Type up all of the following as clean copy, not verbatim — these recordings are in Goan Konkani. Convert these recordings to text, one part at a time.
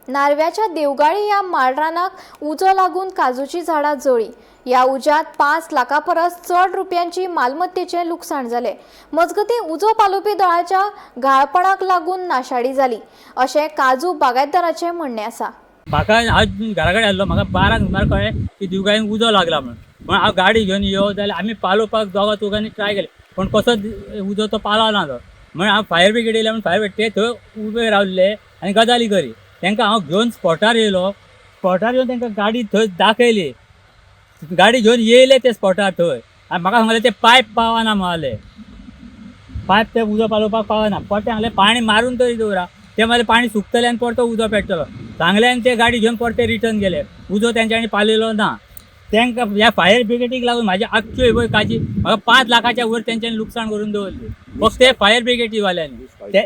नार्व्याच्या देवगाळी ह्या माळरानाक उजो लागून काजूची झाडां जळ्ळीं. ह्या उज्यांत 5 लाखां परस चड रुपयांची मालमत्तेचें लुकसाण जालें. मजगतीं उजो पालोवपी दळाच्या घाळपणाक लागून नाशाडी जाली अशें काजू बागायतदाराचें म्हणणें आसा. म्हाका हांव घरा कडेन आसलो, म्हाका 12 सुमार कळ्ळें की दिवगाळीन उजो लागला म्हणून. म्हणून हांव गाडी घेवन यो जाल्यार आमी पालोवपाक दोगां चौगांनी ट्राय केलें, पूण कसो उजो तो पालवना तो. म्हणून हांव फायर ब्रिगेड येयले म्हणून फायर ब्रिगेड ते थंय उबे रावले आनी गजाली करी. तांकां हांव घेवन स्पॉटार येयलो. स्पॉटार येवन तांकां गाडी थंय दाखयली. गाडी घेवन येयले ते स्पॉटार थंय आनी म्हाका सांगलें ते पायप पावना म्हणाले, पायप ते उजो पालोवपाक पावना. परतें सांगलें पाणी मारून तरी दवरा, ते म्हणलें पाणी सुकतलें आनी परतो उजो पेट्टलो. सांगलें आनी ते गाडी घेवन परते रिटर्न गेले. उजो तेंच्यांनी पालयलो ना. तांकां ह्या फायर ब्रिगेडीक लागून म्हाजी आख्ख्यो पळय काजी म्हाका 5 लाखाच्या वयर तेंच्यांनी लुकसाण करून दवरली, फक्त ते फायर ब्रिगेडीवाल्यांनी. ते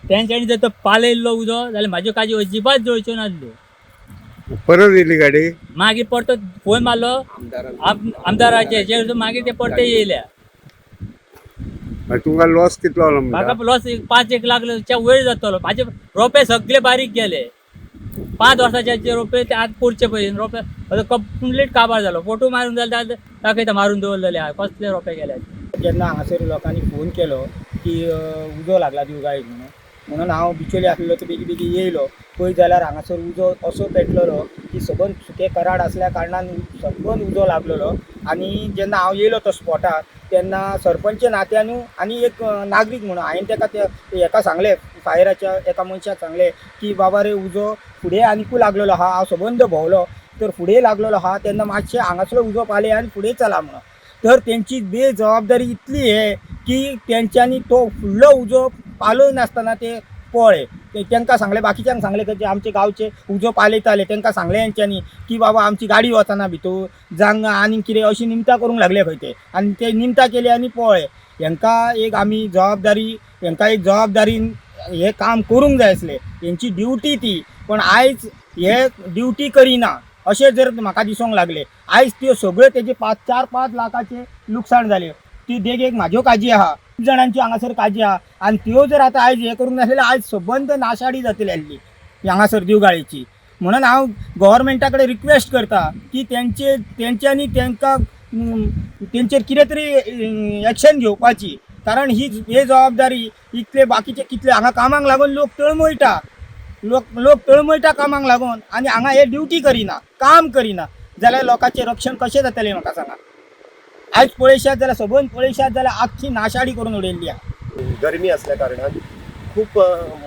तेंच्यांनी जर तो पालयल्लो उजो जाल्यार म्हाज्यो काजी अजिबात जळच्यो नासल्यो. परत येयली गाडी. मागीर परतो फोन मारलो आमदाराचे हेचेर, मागीर ते परते येयले. मागीर तुमकां लॉस कितलो जालो म्हाका म्हणटा? लॉस 5-1 लाखच्या वयर जातलो. म्हाजे रोपे सगळे बारीक गेले. 5 वर्साचे जे रोपे ते आतां पुरचे पयलीं रोपे कंप्लीट काबार जालो. फोटो मारून जाल्यार दाखयता मारून दवरलेले आहा कसले रोपे गेले. जेन्ना हांगासर लोकांनी फोन केलो की उजो लागला दिवगाळीक म्हणून, म्हणून हांव बिचोली आसलेलो तो बेगी बेगी येयलो. पळयत जाल्यार हांगासर उजो असो पेटलेलो की सबंद सुके कराड आसल्या कारणान सबंद उजो लागलेलो. आनी जेन्ना हांव येयलो तो स्पॉटार तेन्ना सरपंच नात्यानू आनी एक नागरीक म्हणून हांवें तेका ते हेका सांगलें, फायराच्या एका मनशाक सांगलें की बाबा रे उजो फुडें आनिकूय लागलेलो आहा, हांव सबंद भोंवलो तर फुडें लागलेलो आहा, तेन्ना मातशें हांगासलो उजो पालय आनी फुडें चला म्हणून. तर तेंची बेजबाबदारी इतली हे की तेंच्यांनी तो फुडलो उजो पालय नासतना ते पळ्ळे. तेंकां सांगलें, बाकीच्यांक सांगलें की आमचे गांवचे उजो पालयताले तेंकां सांगलें हेंच्यांनी की बाबा आमची गाडी वचना भितर जावं आनी कितें अशी निमतां करूंक लागले खंय ते, आनी ते निमतां केली आनी पळ्ळे. हेंकां एक आमी जबाबदारी, हेंकां एक जबाबदारीन हें काम करूंक जाय आसलें, हेंची ड्युटी ती. पण आयज हे ड्युटी करिना अशें जर म्हाका दिसूंक लागलें. आयज त्यो सगळ्यो तेजे 4-5 लाखाचें लुकसाण जालें. ती देगेक म्हाज्यो काजी आहा, खूब जाणांच्यो हांगासर काजी आहा, आनी त्यो जर आतां आयज हें करूंक नासलें जाल्यार आयज सबंद नाशाडी जातली आसली हांगासर दिवगाळीची. म्हणून हांव गोवोरमेंटा कडेन रिक्वेस्ट करता की तेंच्यांनी तेंकां तेंचेर कितें तरी एक्शन घेवपाची, कारण ही बेजबाबदारी इतले बाकीचे कितले हांगा कामाक लागून लोक तळमळटा, लोक तळमळटा कामाक लागून, आनी हांगा हे ड्युटी करिना, काम करिना जाल्यार लोकांचें रक्षण कशें जातलें म्हाका सांगा. आयज पळयशात जाल्यार सबंद पळयशात जाल्यार आख्खी नाशाडी करून उडयल्ली आहा. गरमी असल्या कारणान खूप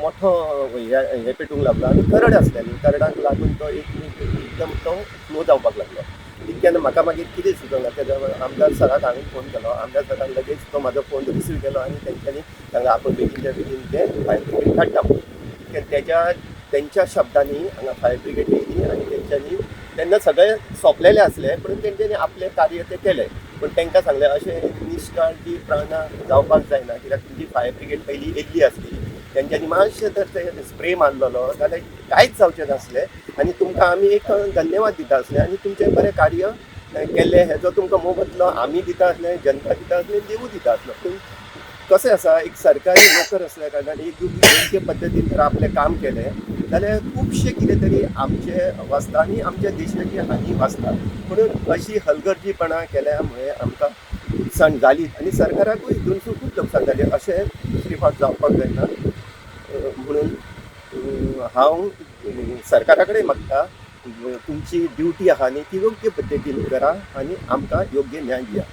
मोठो हे पेटूंक लागलो आनी करड आसलेली, करडाक लागून तो एक एकदम तो फ्लो जावपाक लागलो. इतक्यान म्हाका मागीर कितें सुचना तेज्या आमदार सराक हांवें फोन केलो. आमदार सरान लगेच तो म्हाजो फोन रिसीव केलो आनी तेंच्यांनी सांगलें आपूण बेगीनच्या बेगीन ते फायर ब्रिगेड धाडटा म्हणून. इतक्यान तेंच्या शब्दांनी हांगा फायर ब्रिगेड येयली आनी तेंच्यांनी तेन्ना सगळें सोंपलेलें आसलें, पूण तेंच्यांनी आपलें कार्य तें केलें. पूण तांकां सांगलें अशें निश्काळजी प्राणां जावपाक जायना, कित्याक तुमची फायर ब्रिगेड पयलीं येयल्ली आसली, तेंच्यांनी मातशें तर ते स्प्रे मारलेलो जाल्यार कांयच जावचें नासलें. आनी तुमकां आमी एक धन्यवाद दिता आसले आनी तुमचें बरें कार्य केल्लें हेजो तुमकां मोबदलो आमी दिता आसले, जनता दिता आसली, देवूय दिता आसलो. पूण कशें आसा, एक सरकारी नोकर आसल्या कारणान एक योग्य पद्दतीन जर आपलें काम केलें जाल्यार खुबशें कितें तरी आमचें वाचता आनी आमच्या देशाची हानी वाचता. म्हणून अशी हलगर्जीपणां केल्या मुळे आमकां लुकसाण जाली आनी सरकाराकूय हितूनसून खूब लुकसाण जालें. अशें दुसरी फावट जावपाक जायना म्हणून हांव सरकारा कडेन मागता, तुमची ड्युटी आहा न्ही ती योग्य पद्दतीन करा आनी आमकां योग्य न्याय दिया.